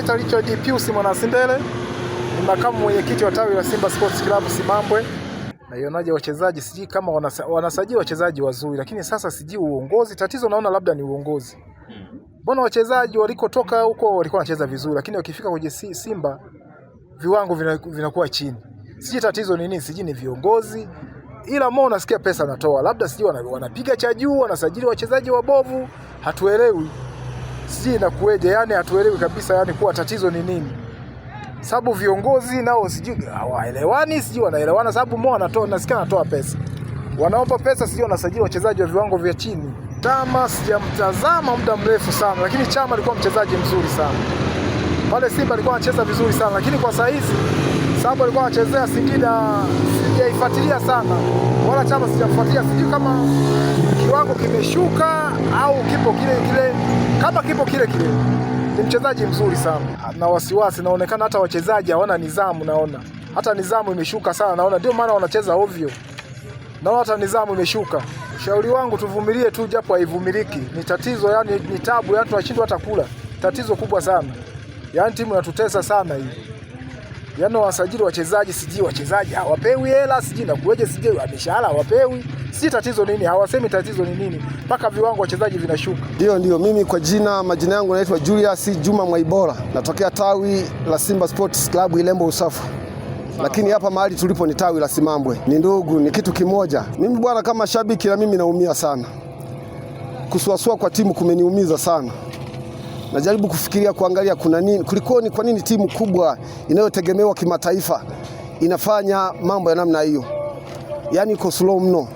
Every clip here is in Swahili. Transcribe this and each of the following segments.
Naitwa Richard Pius Mwanasindele, ni makamu mwenyekiti wa tawi la Simba Sports Club Simambwe. Naionaje wachezaji, sijui kama wanasajili wachezaji wazuri, lakini sasa sijui uongozi. Tatizo naona labda ni uongozi. Mbona wachezaji walikotoka huko walikuwa wanacheza vizuri, lakini wakifika kwenye Simba viwango vinakuwa chini. Sijui tatizo ni nini, sijui ni viongozi, ila mo nasikia pesa natoa, labda sijui wanapiga cha juu, wanasajili wachezaji wabovu, hatuelewi. Sijui inakueje, yani hatuelewi kabisa, yani kuwa tatizo ni nini. Sababu viongozi nao sijui hawaelewani, sijui wanaelewana, sababu mo anatoa, nasikia anatoa pesa, wanaomba pesa, sijui wanasajili wachezaji wa viwango vya chini. Chama sijamtazama muda mrefu sana, lakini Chama alikuwa mchezaji mzuri sana pale Simba, alikuwa anacheza vizuri sana, lakini kwa saa hizi sababu alikuwa anachezea Singida, sijaifuatilia sana, wala Chama sijamfuatilia, sijui kama kiwango kimeshuka au kipo kile kile. Kama kipo kile kile, ni mchezaji mzuri sana. Na wasiwasi naonekana hata wachezaji hawana nidhamu, naona hata nidhamu imeshuka sana, naona ndio maana wanacheza ovyo, naona hata nidhamu imeshuka. Ushauri wangu tuvumilie tu, japo haivumiliki, ni tatizo, yani ni tabu, yani tunashindwa hata kula, tatizo kubwa sana, yani timu inatutesa sana hii. Yaani wasajili wachezaji, sijui wachezaji hawapewi hela, sijui na kuweje, sijui mishahara hawapewi, sijui tatizo nini, hawasemi tatizo ni nini, mpaka viwango wachezaji vinashuka. Ndio, mimi kwa jina, majina yangu naitwa Julius Juma Mwaibora, natokea tawi la Simba Sports Club Ilembo Usafu, lakini hapa mahali tulipo ni tawi la Simambwe. Ni ndugu, ni kitu kimoja. Mimi bwana, kama shabiki na mimi naumia sana, kusuasua kwa timu kumeniumiza sana. Najaribu kufikiria, kuangalia kuna nini, kulikoni, kwa nini timu kubwa inayotegemewa kimataifa inafanya mambo ya namna hiyo, yaani iko slow mno.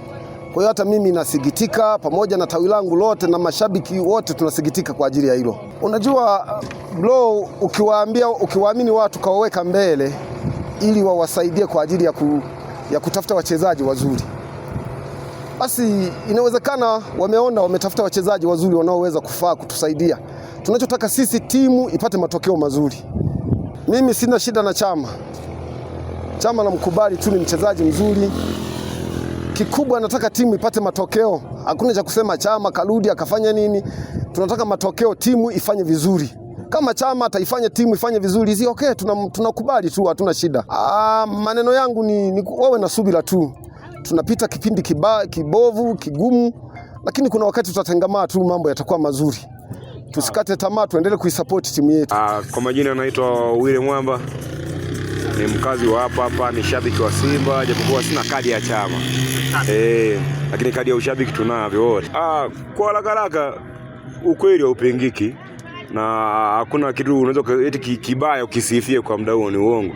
Kwa hiyo hata mimi nasikitika pamoja na tawi langu lote na mashabiki wote tunasikitika kwa ajili ya hilo. Unajua bro, ukiwaambia, ukiwaamini watu kawaweka mbele ili wawasaidie kwa ajili ya kutafuta wachezaji wazuri, basi inawezekana wameona wametafuta wachezaji wazuri wanaoweza kufaa kutusaidia. Tunachotaka sisi timu ipate matokeo mazuri. Mimi sina shida na Chama. Chama namkubali tu, ni mchezaji mzuri. Kikubwa nataka timu ipate matokeo. Hakuna cha kusema Chama karudi akafanya nini. Tunataka matokeo, timu ifanye vizuri. Kama Chama ataifanya timu ifanye vizuri, si okay, tunakubali tu, hatuna shida. Maneno yangu ni wawe na subira tu. Tunapita kipindi kibovu, kigumu, lakini kuna wakati tutatengamaa tu, mambo yatakuwa mazuri. Tusikate tamaa, tuendelee kuisupport timu yetu. Kwa majina naitwa Wile Mwamba, ni mkazi wa hapa hapa, ni shabiki wa Simba, japokuwa sina kadi ya chama lakini kadi ya ushabiki tunavyo wote. Kwa haraka haraka, ukweli haupingiki na hakuna kitu unaweza eti kibaya ukisifie kwa muda huo, ni uongo.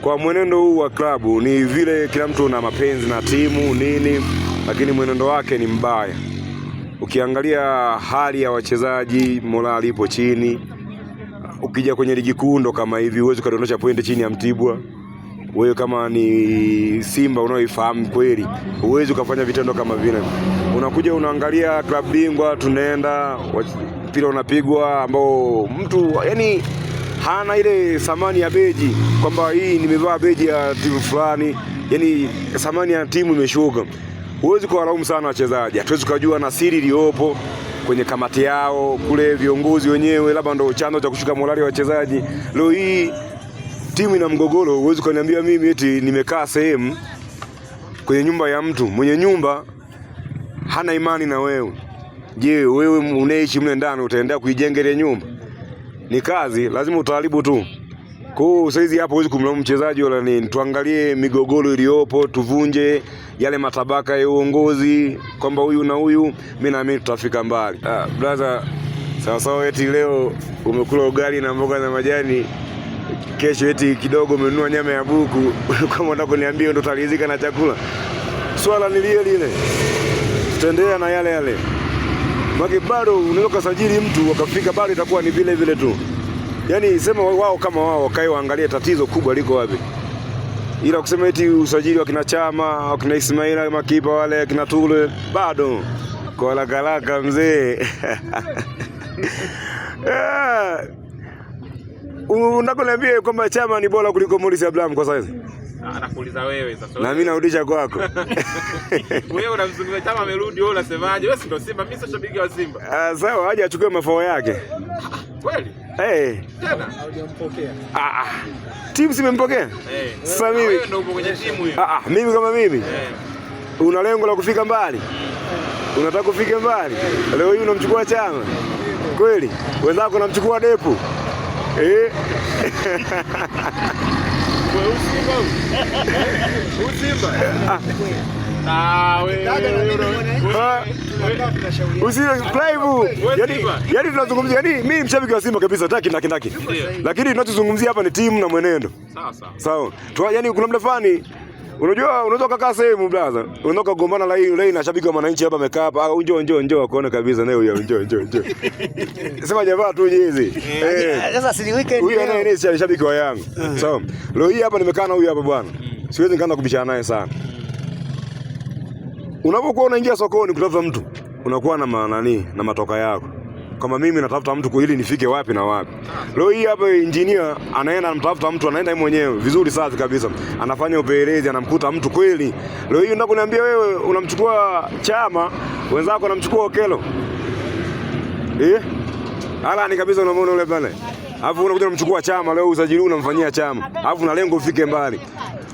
Kwa mwenendo huu wa klabu ni vile kila mtu una mapenzi na timu nini, lakini mwenendo wake ni mbaya. Ukiangalia hali ya wachezaji, morali ipo chini. Ukija kwenye ligi kuu ndo kama hivi, huwezi ukadondosha pointi chini ya Mtibwa. Wewe kama ni Simba unaoifahamu kweli, huwezi ukafanya vitendo kama vile. Unakuja unaangalia klabu bingwa, tunaenda mpira unapigwa ambao mtu yani hana ile thamani ya beji kwamba hii nimevaa beji ya timu fulani, yani thamani ya timu imeshuka. Huwezi kuwalaumu sana wachezaji, hatuwezi kujua na siri iliyopo kwenye kamati yao kule, viongozi wenyewe labda ndio chanzo cha kushuka morali ya wachezaji. Leo hii timu ina mgogoro, huwezi kuniambia mimi eti nimekaa sehemu kwenye nyumba ya mtu mwenye nyumba hana imani na wewe. Je, wewe unaishi mle ndani utaendelea kuijenga ile nyumba? Ni kazi, lazima utaharibu tu. Kwa hiyo saizi hapo huwezi kumlaumu mchezaji wala nini. Tuangalie migogoro iliyopo, tuvunje yale matabaka ya uongozi kwamba huyu na huyu, mimi naamini tutafika mbali. Brother, sawa sawa, eti leo umekula ugali na mboga za majani, kesho eti kidogo umenunua nyama ya buku kama unataka kuniambia ndo utalizika na chakula. Swala ni lile lile, tutaendelea na yale yale. Maana bado unaweza kusajili mtu wakafika, bado itakuwa ni vile vile tu. Yaani sema wao kama wao wakae waangalie tatizo kubwa liko wapi. Ila kusema eti usajili wa kina Chama, wa kina Ismaila makipa wale kina Tule bado kwa haraka haraka mzee. Unakoniambia kwamba Chama ni bora kuliko Morris Abraham kwa sasa? Anakuuliza wewe sasa. Na mimi narudisha kwako. Wewe unamzungumzia Chama amerudi, wewe unasemaje? Wewe si ndio Simba, mimi sio shabiki wa Simba. Sawa, aje achukue mafao yake. Kweli? Eh. Tena? Haujampokea. Ah ah. Timu simempokea? Eh. Sasa mimi Wewe ndio upo kwenye timu hiyo. Ah ah, mimi kama mimi. Una lengo la kufika mbali? Unataka kufika mbali? Leo hii unamchukua Chama. Kweli? Wenzako unamchukua Depu. Eh? Ah, wewe. Usio live. Yaani tunazungumzia, yaani mimi mshabiki wa Simba kabisa, taki ndaki ndaki. Lakini tunachozungumzia hapa ni timu na mwenendo. Sawa sawa. Sawa. Yaani kuna muda fulani unajua unaweza kukaa sehemu brother. Unaweza kugombana leo na shabiki wa Mwananchi hapa amekaa hapa. Ah, njoo njoo njoo akuone kabisa naye huyo njoo njoo njoo. Sema jamaa tu jezi. Eh. Sasa si weekend. Huyu naye ni shabiki wa Yanga. Sawa. Leo hii hapa nimekaa na huyu hapa bwana. Siwezi nikaanza kubishana naye sana. Unapokuwa unaingia sokoni kutafuta mtu, unakuwa na nani na matoka yako. Kama mimi natafuta mtu ili nifike wapi na wapi. Leo hii hapa engineer anaenda anamtafuta mtu, anaenda yeye mwenyewe vizuri safi kabisa. Anafanya upelelezi, anamkuta mtu kweli. Leo hii unataka kuniambia wewe unamchukua Chama, wenzako wanamchukua Okelo. Eh? Ala ni kabisa unamwona yule pale. Alafu unakuja unamchukua Chama leo usajili unamfanyia Chama. Alafu na lengo ufike mbali.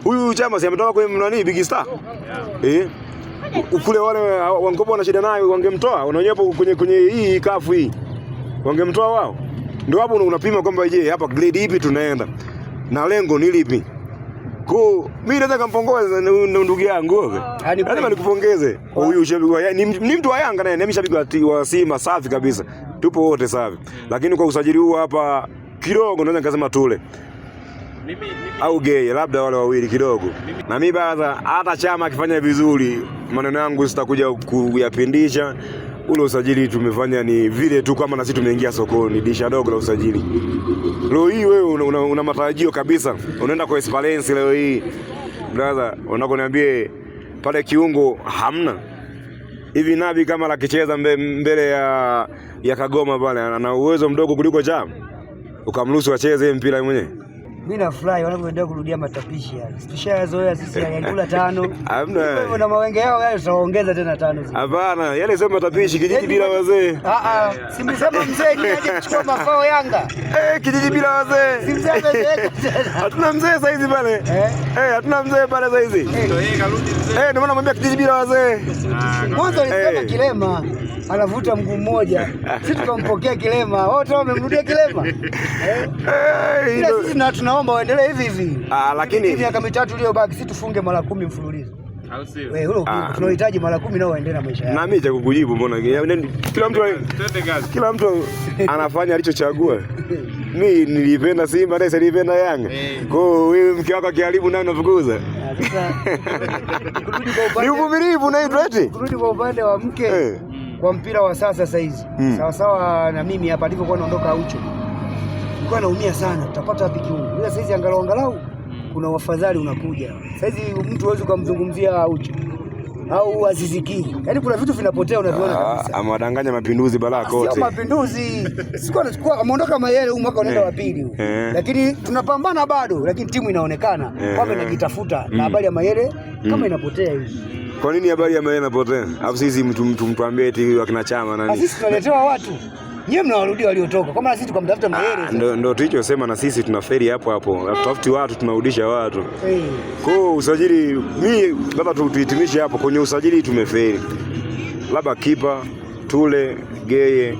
Huyu Chama si ametoka kwenye nani Big Star? Eh? Kule wale wangopo wana shida nayo wangemtoa, unaona hapo kwenye hii kafu hii. Wangemtoa wao. Ndio hapo unapima kwamba je, hapa grade ipi tunaenda? Na lengo ni lipi? Kwa mimi naweza kumpongeza ndugu yangu wewe. Lazima nikupongeze. Huyu shabiki wa ni mtu wa Yanga naye, ni mshabiki wa Simba safi kabisa. Tupo wote safi. Lakini kwa usajili huu hapa kidogo naweza nikasema tule. Mimi Au gay labda wale wawili kidogo. Na mimi baadha hata Chama akifanya vizuri maneno yangu sitakuja kuyapindisha. Ule usajili tumefanya ni vile tu kama na sisi tumeingia sokoni, dirisha dogo la usajili. Leo hii wewe una matarajio kabisa. Unaenda kwa Esperance leo hii. Brother, unakoniambie pale kiungo hamna. Hivi Nabi kama lakicheza mbele ya Kagoma pale ana uwezo mdogo kuliko Chama. Ukamruhusu acheze mpira mwenyewe. Mimi nafurahi wanavyoendelea kurudia matapishi yale. Tushayazoea sisi yale yalikula 5. Hamna. Hivyo na mawenge yao yale tutawaongeza tena 5 zingine. Hapana, yale sio matapishi, kijiji bila wazee. Ah ah, si mlisema mzee ni aje kuchukua mafao Yanga. Kijiji bila wazee. Si mzee amezeeka tena. Hatuna mzee saizi pale. Hatuna mzee pale saizi. Ndio yeye karudi mzee. Ndio maana namwambia kijiji bila wazee. Mwanzo alisema Kilema anavuta mguu mmoja. Sisi tukampokea Kilema. Wote wamemrudia Kilema. Ila sisi tunaomba waendelee hivi hivi. Lakini miaka mitatu iliyobaki sisi tufunge mara 10 mfululizo. Au sio? Wewe hilo tunahitaji mara 10 nao waendelee na maisha yao. Na mimi cha kukujibu mbona kila mtu kila mtu anafanya alichochagua. Mimi nilipenda Simba na nilipenda Yanga. Kwa hiyo wewe mke wako akiharibu naye unafukuza. Sasa ni uvumilivu na hiyo eti. Kurudi kwa upande wa mke kwa mpira wa sasa hizi. Sawa sawa na mimi hapa nilipokuwa naondoka Aucho. Nilikuwa naumia sana, tutapata wapi kiungo? Ila saizi angalau kuna wafadhali unakuja. Saizi mtu hawezi kumzungumzia Aucho au Aziziki. Yaani kuna vitu vinapotea unaviona kabisa. Amewadanganya mapinduzi balaa kote. Sio mapinduzi. Sikuwa anachukua ameondoka Mayele huu mwaka unaenda wa pili huu. Lakini tunapambana bado, lakini timu inaonekana kwamba inajitafuta na habari ya Mayele kama inapotea hivi. Kwa nini habari ya Mayele inapotea? Alafu sisi mtu mtuambie eti wakina Chama nani? Sisi tunaletewa watu. Nyie mnawarudia waliotoka. Kwa maana sisi tukamtafuta Mayele. Ndio tulichosema na sisi tunaferi hapo hapo. Hatutafuti watu, tunarudisha watu. Kwa hiyo usajili mimi labda tuhitimishe hapo kwenye usajili tumeferi. Labda kipa, Tule, Geye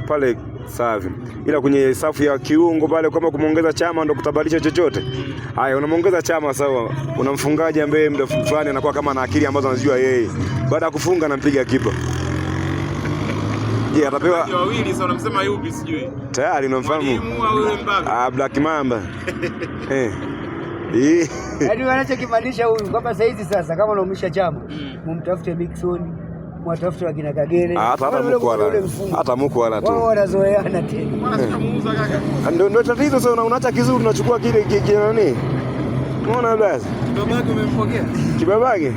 pale safi. Ila kwenye safu ya kiungo pale kama kumuongeza Chama ndo kutabadilisha chochote. Haya, unamuongeza Chama sawa. Una mfungaji ambaye muda fulani anakuwa kama ana akili ambazo anazijua yeye. Baada ya kufunga anampiga kipa. Je, atapewa wawili sasa unamsema yupi sijui. Tayari unamfahamu. Black Mamba. Yaani wanachokimaanisha huyu kwamba sasa hizi sasa kama unaumisha Chama, mumtafute Mixon, mwatafute wakina Kagere. Hata Mukwala tu. Wao wanazoeana tena. Wanachomuuza kaka. Ndio tatizo sasa, unaacha kizuri unachukua kile nani? Unaona basi? Kibabage umempokea? Kibabage?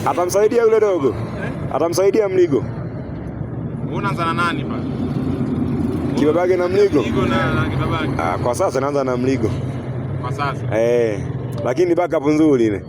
Atamsaidia yule dogo. Atamsaidia Mligo. Unaanza na nani pale? Kibabage na Mligo? Mligo na Kibabage. Kwa sasa naanza na Mligo. Kwa sasa. Lakini backup nzuri ile.